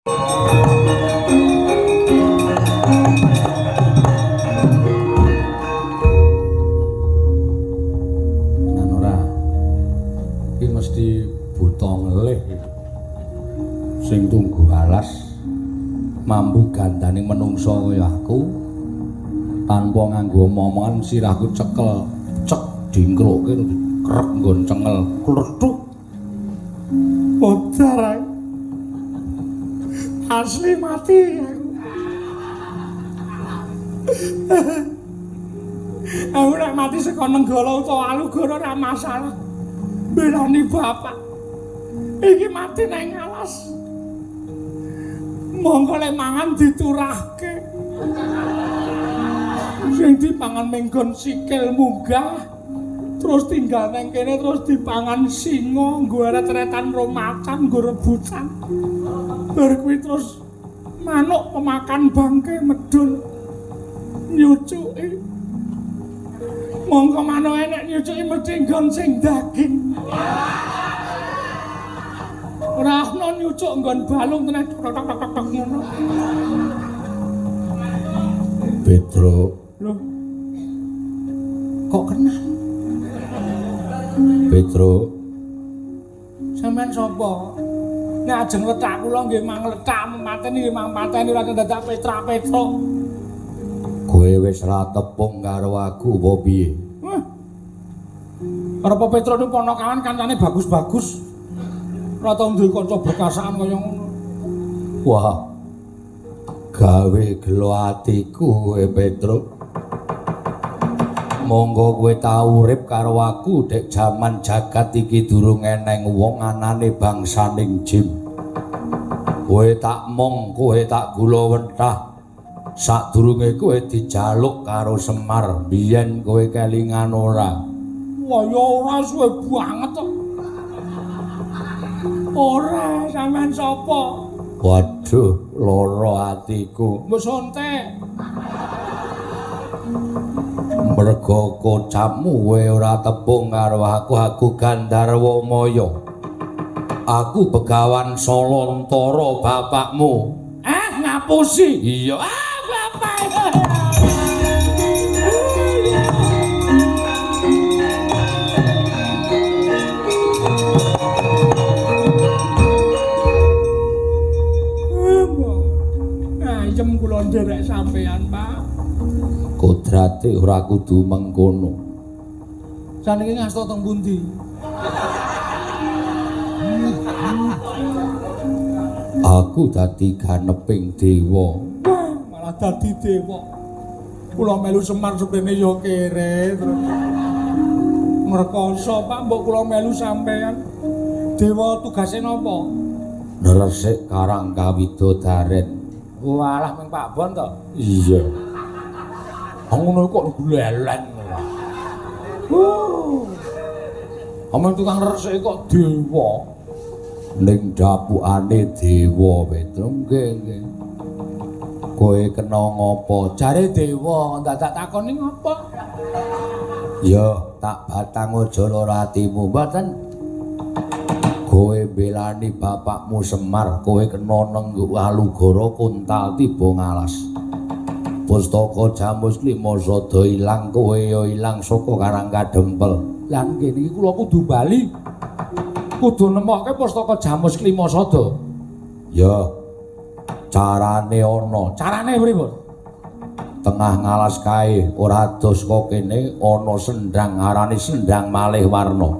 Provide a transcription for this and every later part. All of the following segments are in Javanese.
Nan ora. Iki mesti buta ngelih iki. Sing tunggu alas mampu gandane menungsa kaya aku tanpa nganggo omong-omongan sirahku cekel cek dingkrukke krek nggon cengel klethuk. Modar aku. Asli mati aku. Aku nek mati saka Nenggala utawa Alugoro ora masalah. Belani bapak. Iki mati nang alas. Monggo lek mangan diturahke. Sing dipangan menggon sikil munggah. Terus tinggal nang kene terus dipangan singa, nggo eret-eretan romacan, nggo rebutan. Bar kuwi terus manuk pemakan bangke medun nyucuki. Monggo manuk enek nyucuki mesti nggon sing daging. Ora ana nyucuk nggon balung tenan tok tok tok tok ngono. Petro, Lho. Kok kenal? Petro, Sampeyan sapa? Nek ajeng lethak kula nggih mang lethak mateni nggih mang pateni ora dadak petra-petruk. Kowe wis ra tepung karo aku apa piye? Wah. Arep Petro niku ponokawan kancane bagus-bagus. Ora tau duwe kanca berkasaan kaya ngono. Wah. Gawe gelo atiku kowe Petro. Monggo kowe tau urip karo aku dek jaman jagat iki durung eneng wong anane bangsaning jim. Kowe tak mong, kowe tak gula wentah. Sadurunge kowe dijaluk karo Semar, biyen kowe kelingan ora? Wah ya ora suwe banget kok. Ora, sampean sapa? Waduh, lara atiku. Mbok sontek. Merga kocapmu kowe ora tepung karo aku, aku Gandharwa Maya. Aku Begawan Salantara bapakmu. Ah, ngapusi. Iya. Ah, bapak. Ayem kula nderek sampean, Pak. Kodrate ora kudu mengkono. Saniki ngasta teng pundi? Aku dadi ganeping dewa. Wah, malah dadi dewa. Kula melu Semar seprene ya kere terus. Ngrekoso, Pak, mbok kula melu sampean. Dewa tugase napa? Neresik karang kawidodaren. Walah ming Pak Bon to. Iya. Ngono kok glelen ngono. Ameng tukang resik kok dewa. Ning dapukane dewa Petro. Nggih, nggih. Kowe kena ngopo? Jare dewa, dadak takoni ngopo? Ya, tak batang aja lara atimu. Mboten. Kowe mbelani bapakmu Semar, kowe kena nengguk Alugoro kuntal tiba ngalas. Pustaka Jamus Klima sada ilang, kowe ya ilang saka Karang Kadempel. Lah nggih niki kula kudu bali. Kudu nemokke pustaka Jamus Klima Sada. Ya. Carane ana. Carane pripun? Tengah ngalas kae ora adoh saka kene ana sendang arane Sendang Malih Warna.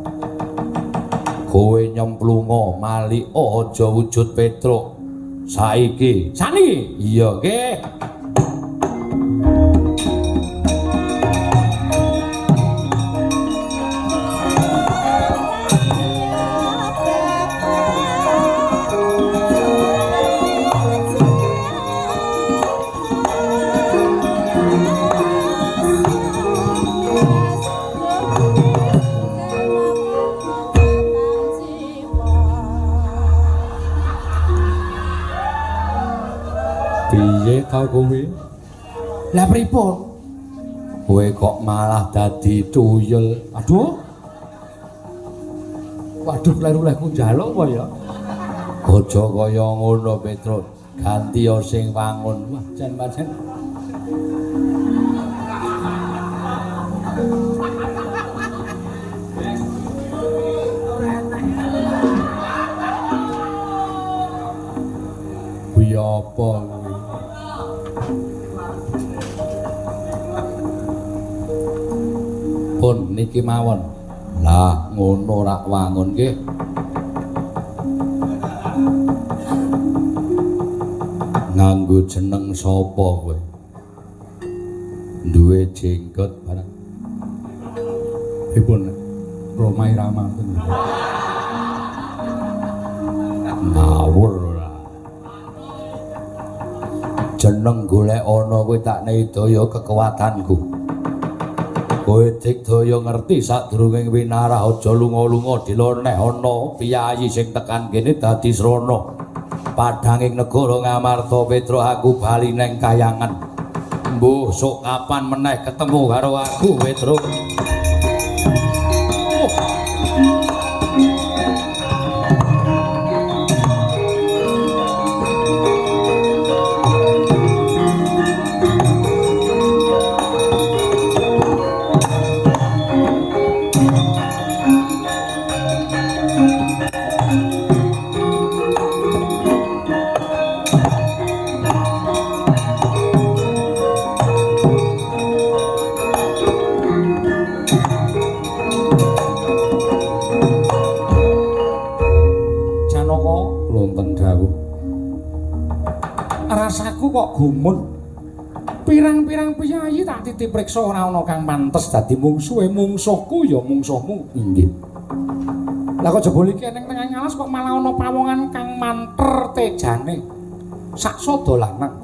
Kowe nyemplunga malika aja wujud Petruk. Saiki. Saniki? Iya, nggih. Piye ta kowe? Lah pripun? Kowe kok malah dadi tuyul. Aduh. Waduh, kleru lehku njaluk apa ya? Aja kaya ngono, Petruk. Ganti ya sing wangun. Wah, jan pancen. Kuwi apa kuwi? Pun niki mawon. Lah, ngono rak wangun nggih. Nganggo jeneng sapa kowe? Duwe jenggot barang. Pripun? Roma Irama ngoten. Ngawur ora. Jeneng golek ana kowe tak nidaya kekuatanku. Kowe digdaya ngerti sadurunge winarah aja lunga-lunga diloneh ana piyayi sing tekan kene dadi srana. Padhanging negara Ngamarta Petruk aku bali neng kayangan. Mbuh sok kapan meneh ketemu karo aku Petruk. Rasaku kok gumun. Pirang-pirang piyayi tak titip priksa ora ana kang pantes dadi mungsuhe. Mungsuhku ya mungsuhmu. Inggih. Lah kok jebul iki ning tengah alas kok malah ana pawongan kang manter tejane. Saksada lanang.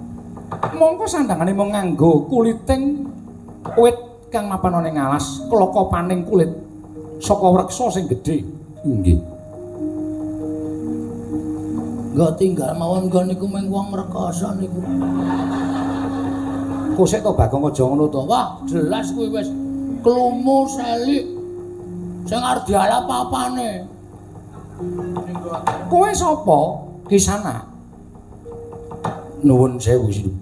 Mongko sandangane mung nganggo kuliting wit kang mapan ana ing alas, klokopaning kulit saka wreksa sing gedhe. Inggih. Enggak tinggal mawon nggon niku mung wong rekasa niku. Kosek to Bagong aja ngono to. Wah, jelas kuwi wis klumu selik. Sing arep dialap apane? Kowe sapa? Kisana. Nuwun sewu Sindu.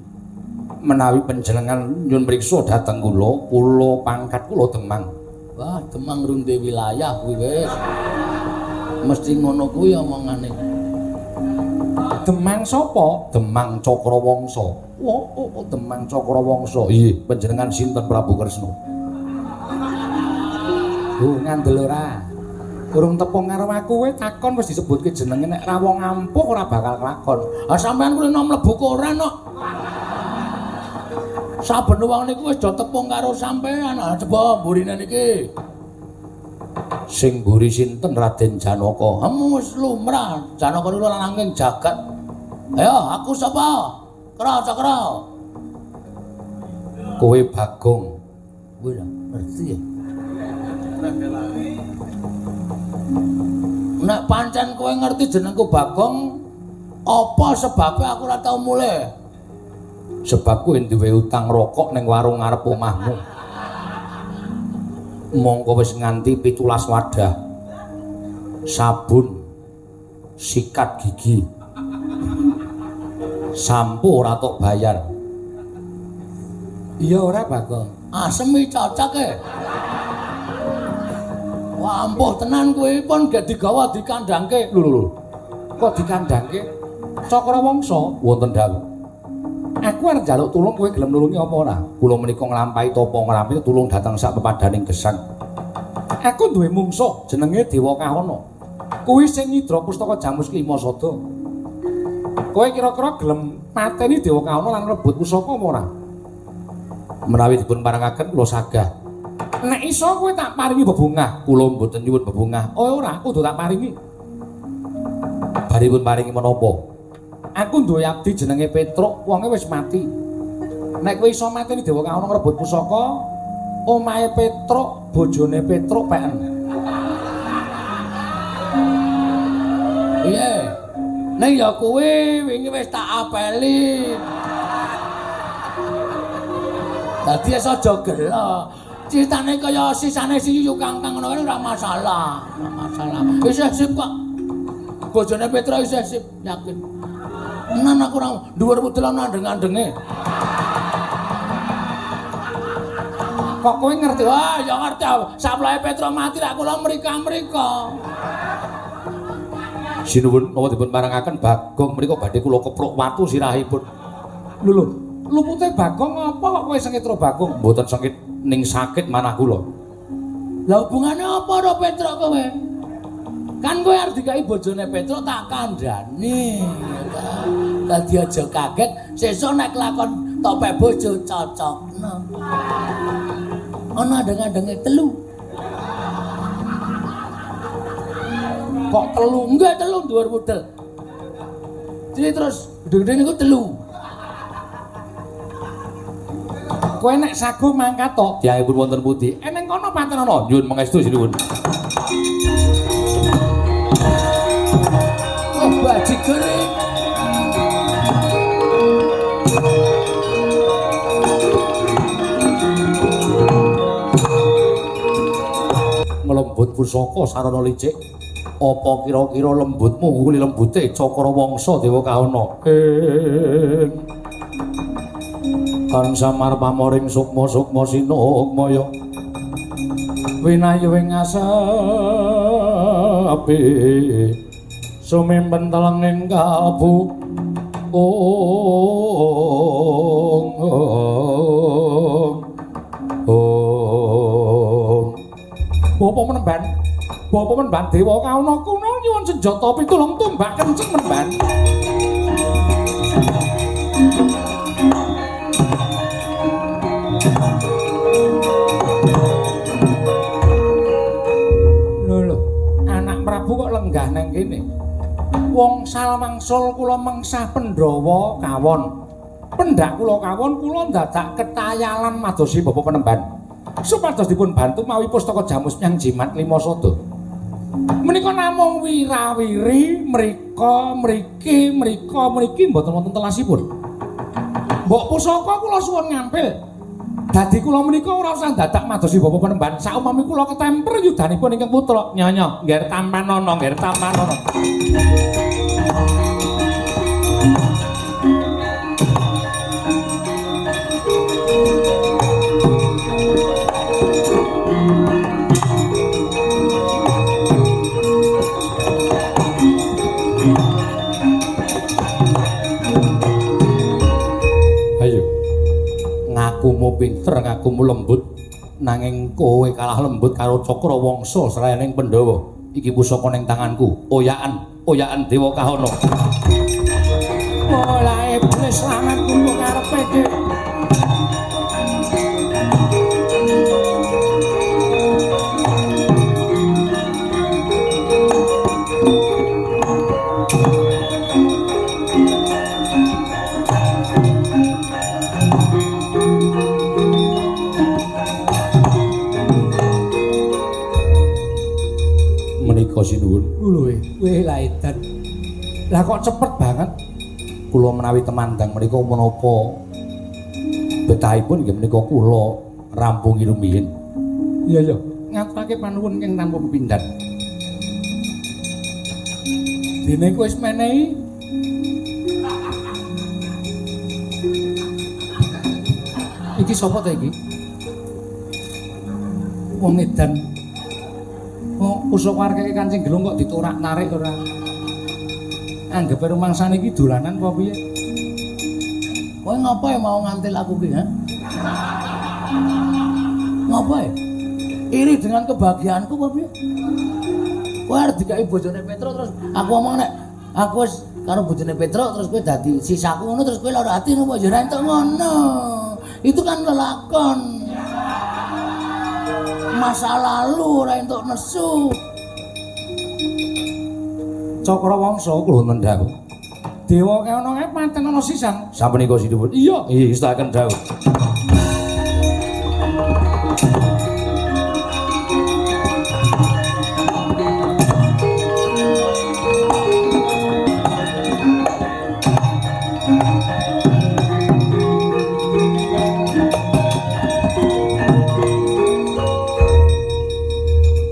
Menawi panjenengan nyuwun priksa dhateng kula, kula pangkat kula Demang. Wah, Demang runde wilayah kuwi wis. Mesti ngono kuwi omongane. Demang sapa? Demang Cakrawangsa. Oh, oh, Demang Cakrawangsa. Iya, panjenengan sinten Prabu Kresna? Oh, ngandel ora. Urung tepung karo aku kowe takon wis disebutke jenenge nek ra wong ampuh ora bakal kelakon. Ah sampean kuwi nom mlebu koran kok. Saben wong niku wis do tepung karo sampean. Ah coba mburine niki. Sing mburi sinten Raden Janaka? Hem wis lumrah. Janaka niku lananging jagat. Ayo, aku sapa? Kra cakra. Kowe Bagong. Kowe lah ngerti ya. Nek pancen kowe ngerti jenengku Bagong, apa sebabe aku ora tau mulih? Sebab kowe duwe utang rokok ning warung ngarep omahmu. Mongko wis nganti 17 wadah. Sabun, sikat gigi, sampo ora tok bayar. Iya ora Bagong? Asem iki cocok e. Wah, ampuh tenan kowe pun gak digawa dikandhangke. Lho lho. Kok dikandhangke? Cakrawangsa wonten dawuh. Aku arep njaluk tulung kowe gelem nulungi apa ora? Kula menika nglampahi tapa ngrampi tulung dhateng sak pepadaning gesang. Aku duwe mungsuh jenenge Dewa Kahana. Kuwi sing nyidra pustaka Jamus Klima Sada. Kowe kira-kira gelem mateni Dewa Kahana lan rebut pusaka apa ora? Menawi dipun parengaken kula sagah. Nek iso kowe tak paringi bebungah. Kula mboten nyuwun bebungah. Oh ora, kudu tak paringi. Baripun paringi menapa? Aku duwe abdi jenenge Petruk, wonge wis mati. Nek kowe iso mateni Dewa Kahana ngrebut pusaka, omahe Petruk, bojone Petruk peken. Piye? Ning ya kuwi wingi wis tak apeli. Dadi wis aja gelo. Critane kaya sisane si Yu Kangkang ngono ora masalah, ora masalah. Wis sip kok. Bojone Petro isih sip yakin. Tenan aku ora dhuwur wedel ana andeng-andenge. Kok kowe ngerti? Wah, ya ngerti. Saplahe Petro mati lak kula mrika-mrika. Sinuwun napa dipun parengaken Bagong mriku badhe kula kepruk watu sirahipun. Lho lho, lumute Bagong apa kok kowe sengit karo Bagong? Mboten sengit ning sakit manah kula. Lah hubungane apa karo Petro kowe? Kan kowe arep dikai bojone Petro tak kandhani. Dadi aja kaget sesuk nek lakon topek bojo cocokno. Ana andeng-andenge telu. Kok telu? Enggak telu dhuwur model. Jadi terus gede-gede niku telu. Kowe nek sago mangkat tok, tiyangipun wonten pundi? Eneng kono paten ana. Nyuwun pangestu sinuwun. Oh, bajigur. Nglembut pusaka sarana licik. Apa kira-kira lembutmu kuwi lembute Cakra Wangsa Dewa Kahana? Ing tan samar pamoring sukma-sukma sinukmaya winayu ing asepi sumimpen telenging kalbu ong ong. Bapak menemban, Bapak menemban Dewa Kahana kuna nyuwun senjata pitulung tumbak kenceng menemban. Lho lho, anak Prabu kok lenggah nang kene. Wong salwangsul kula mengsah Pandhawa kawon. Pendak kula kawon kula dadak ketayalan madosi Bapak penemban. Supados dipun bantu mawi pustaka jamus nyang jimat lima sada. Menika namung wirawiri mrika mriki mrika mriki mboten wonten telasipun. Mbok pusaka kula suwun ngampil. Dadi kula menika ora usah dadak madosi Bapak penemban. Saumami kula ketemper yudanipun ingkang putra. Nyonya, ngger tampanana, ngger tampanana. Ngakumu pinter, ngakumu lembut, nanging kowe kalah lembut karo Cakra Wangsa srayaning Pandhawa. Iki pusaka ning tanganku, oyakan, oyakan Dewa Kahana. Bola iblis slamet kumpul karepe iki. Sinuwun. Lho weh laedan. Lah kok cepet banget? Kula menawi temandang menika menapa betahipun nggih menika kula rampungi rumiyin. Iya iya, ngaturake panuwun ingkang tanpa pepindhan. Dene kowe wis menehi iki sapa ta iki? Wong edan. Oh, pusaka areke Kancing Gelung kok ditorak-tarik ora. Anggepe rumangsane iki dolanan apa piye? Kowe ngapa ya mau ngantil aku ki, ha? Ngapa ya? Iri dengan kebahagiaanku apa piye? Kowe arep dikai bojone Petro terus aku omong nek aku wis karo bojone Petro terus kowe dadi sisaku ngono terus kowe lara ati ngono ya ora entuk ngono. Itu kan lelakon. Masa lalu ora entuk nesu. Cakra Wangsa kula mendhawuh. Dewa Kahana kae pancen ana sisan. Sapunika sinuwun. Iya, iya istaken dawuh.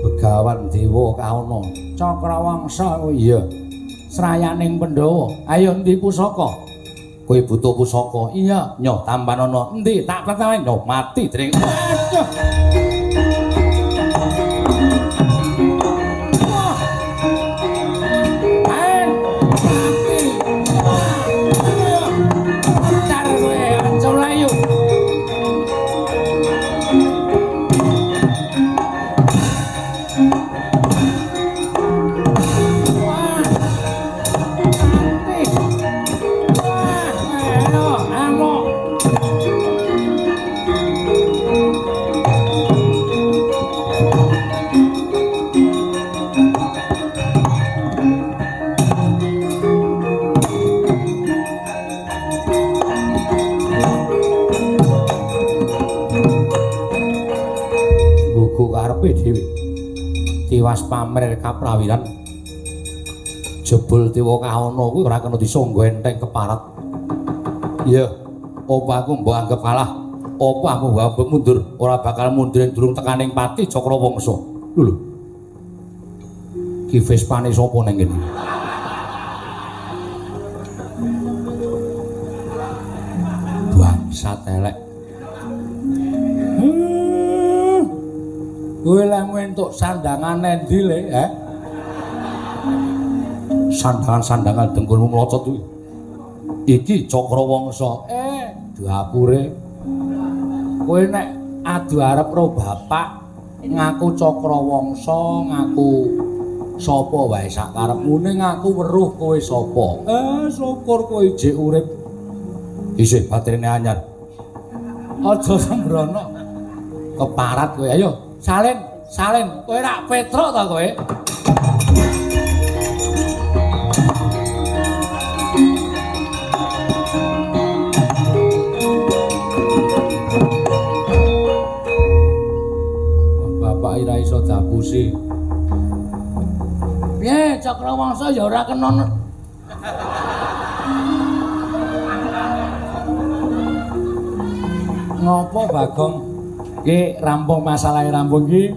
Begawan Dewa Kahana. Cakra Wangsa iya. Srayaning Pandhawa. Ayo endi pusaka? Kowe butuh pusaka? Iya, nyoh tampanono. Endi? Tak pertawe nyoh mati dring. Aduh. Wah. Ayo, mati. Wah. Ayo. Entar kowe aja mlayu. Wah. Mati. Wah, ayo, amok. Gugu karepe dhewe. Tiwas pamer kaprawiran. Jebul Dewa Kahana kuwi ora kena disangga enteng keparat. Iya, apa aku mbok anggap kalah? Apa aku mbok anggap mundur? Ora bakal mundur yen durung tekaning pati Cakrawangsa. Lho lho. Ki Vespane sapa nang kene? Bangsat elek. Kowe lehmu entuk sandangan endi le, he? Sandangan-sandangan dengkulmu mlocot kuwi. Iki Cakrawangsa. Dapure. Kowe nek adu arep karo bapak ngaku Cakrawangsa, ngaku sapa wae sak karepmu ning aku weruh kowe sapa. Syukur kowe jek urip. Isih baterine anyar. Aja sembrono. Keparat kowe. Ayo, salin, salin. Kowe rak Petruk ta kowe? Bapak ora iso dapusi. Piye Cakrawangsa ya ora kena. Ngopo Bagong? Ki rampung masalahe rampung ki.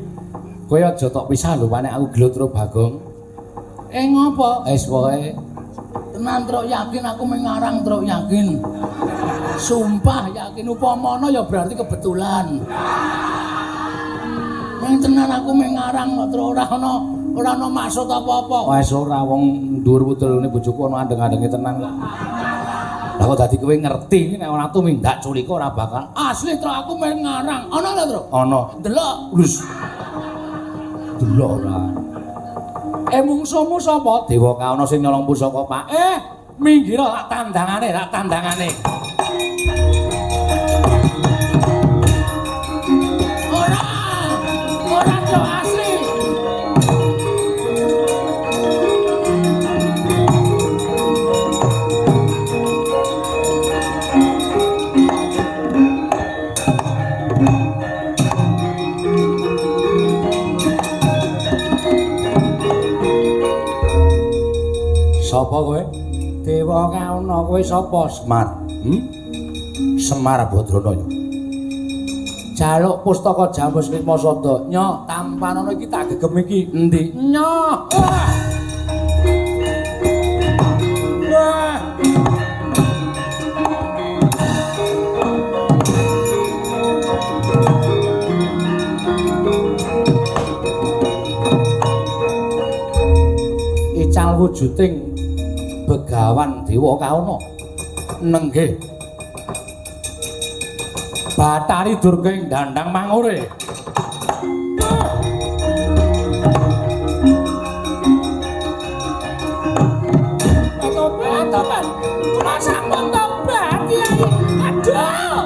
Kowe aja tok pisah lho nek aku gelut karo Bagong. Ngopo? Wis pokoke tenan truk yakin aku mung ngarang truk yakin. Sumpah yakin upama ana ya berarti kebetulan. Ning tenan aku mung ngarang kok truk ora ana maksud apa-apa. Wis ora wong dhuwur putune bojoku ana andeng-andenge tenan kok. Lah kok dadi kowe ngerti nek ora tumindak culika ora bakal. Asli truk aku mung ngarang. Ana ta truk? Ana. Delok. Wis. Delok ora. Mungsuhmu sapa? Dewa Kawana sing nyolong pusaka, Pak. Minggir tak tandangane, tak tandangane. Ora. Ora truk asli. Sapa kowe? Dewa Kawana kowe sapa? Semar. Semar Badrana ya. Jaluk pustaka Jamus Lima Sada. Nyo, tampanono iki tak gegem iki. Endi? Nyo. Wah. Wah. Ical wujuding Begawan Dewa Kawana. Nenggih. Bathari Durga ing dandang mangure. Tobat, tobat. Kula sampun tobat, Kyai. Aduh.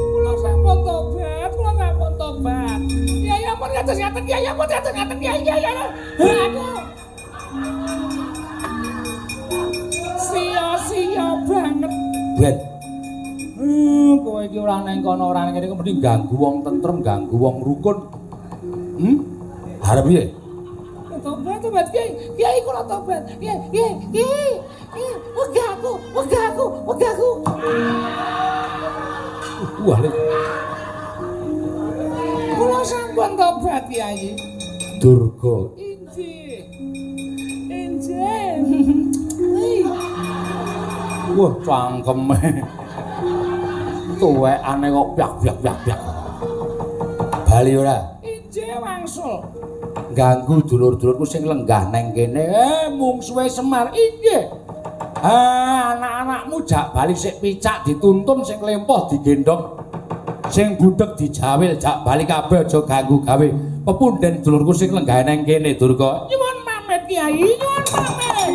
Kula sampun tobat, kula sampun tobat. Kyai ampun ngaten ngaten, Kyai ampun ngaten ngaten, Kyai, Kyai. Aduh. Sia-sia banget. Ben. Kowe iki ora nang kono ora nang kene kok mesti ganggu wong tentrem, ganggu wong rukun. Arep piye? Tobat, tobat, Kyai. Kyai kula tobat. Kyai, Kyai, Kyai. Wegah aku, wegah aku, wegah aku. Wah, le. Kula sampun tobat, Kyai. Durga Durga. Injih. Injih. Wah, cangkeme. Tuwekane kok byak byak byak byak. Bali ora? Injih wangsul. Ganggu dulur-dulurku sing lenggah neng kene. Mungsuhe Semar. Injih. Anak-anakmu jak bali sik picak dituntun, sing lempoh digendhong, sing budheg dijawil, jak bali kabeh aja ganggu gawe. Pepunden dulurku sing lenggah neng kene, Durga. Nyuwun pamit Kyai, nyuwun pamit.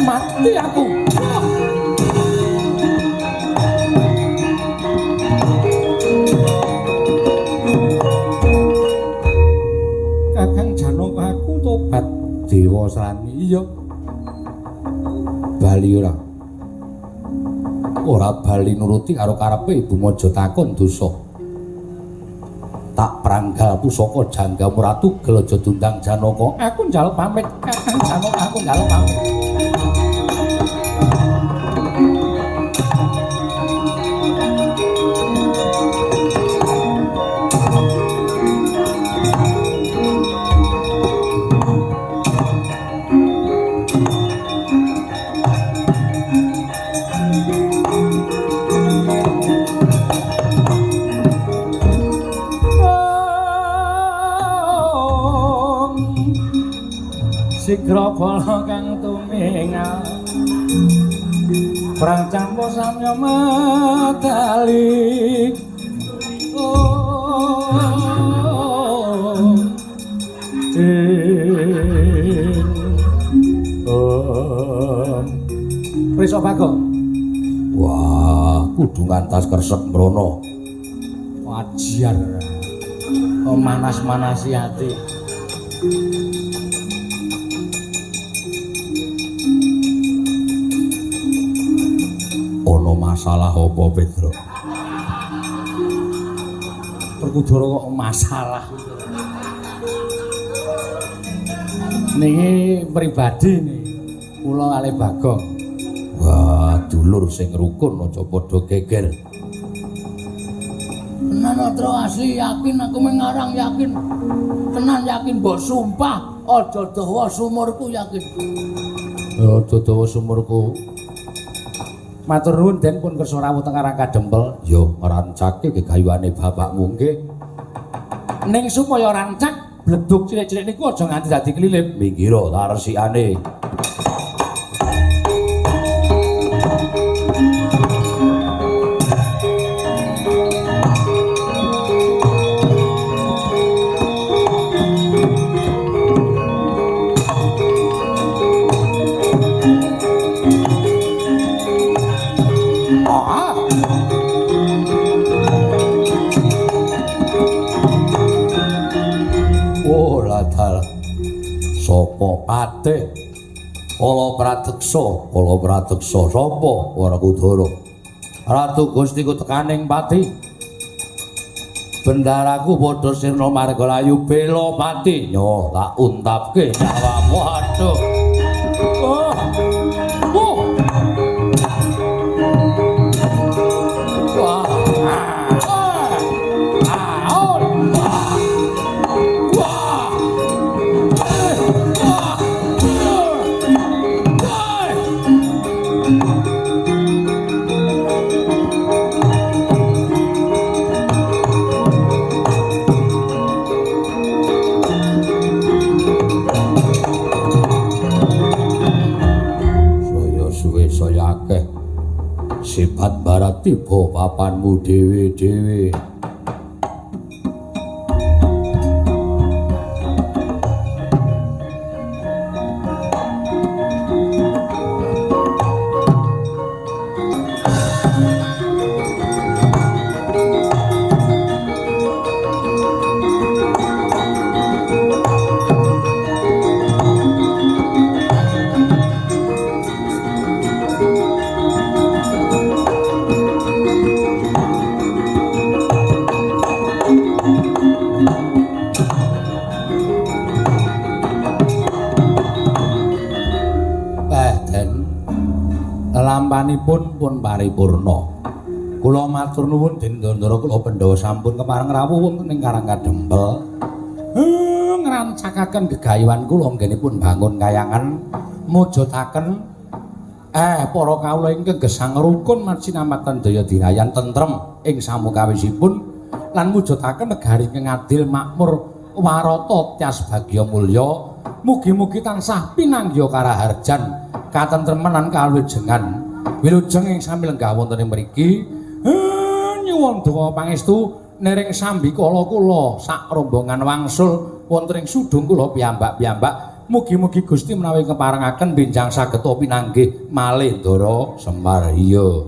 Mati aku. Kakang Janaka aku tobat. Dewa Srani. Iya. Bali ora? Ora bali nuruti karo karepe Ibu Maja takon dosa. Tak pranggal pusaka janggamu ratu gel aja dundang Janaka. Aku njaluk pamit Kakang Janaka, aku njaluk pamit. Sigra bala kang tumingal perang campo samya medali. Prisa Bagong. Wah, kudu ngantas kresek mrono. Wajar. Kok manas-manasi ati. Ana masalah apa, Pedro? Perkudara kok masalah. Niki pribadi niki. Kula kalih Bagong. Wah, dulur sing rukun aja padha geger. Tenan Tro, asli yakin aku mengarang yakin. Tenan yakin mbok sumpah aja dawa sumurku yakin. Aja dawa sumurku. Matur nuwun Den pun kersa rawuh teng Karang Kadempel. Ya rancake gegayuhane bapakmu nggih. Ning supaya rancak bledug cilik-cilik niku aja nganti dadi klilip. Minggiro ta resikane. Sapa patih? Kala pradeksa, kala pradeksa sapa Werkudara? Ratu Gusti ku tekaning pati. Bendaraku padha sirna marga layu bela pati. Nyo, tak untapke nyawamu. Aduh. Oh. Oh. Wah. Ah. Ah. Wah. Wah. Saya suwe saya akeh sifat barat tiba papanmu dhewe-dhewe. Lelampanipun pun paripurna. Kula matur nuwun dening Ndara kula Pandhawa sampun kepareng rawuh wonten ing Karang Kadempel. Ngrancakaken gegayuhan kula anggenipun bangun kayangan mujudaken para kawula ingkang gesang rukun macinamatan daya dinayan tentrem ing samukawisipun lan mujudaken negari ingkang adil makmur warata tyas bagya mulya. Mugi-mugi tansah pinanggiha karaharjan katentreman lan kawilujengan. Wilujeng ing sami lenggah wonten ing mriki. Nyuwun donga pangestu nering sambikala kula sak rombongan wangsul wonten ing sudung kula piyambak-piyambak. Mugi-mugi Gusti menawi keparengaken benjang saged pinanggih malih Ndara Semar. Iya.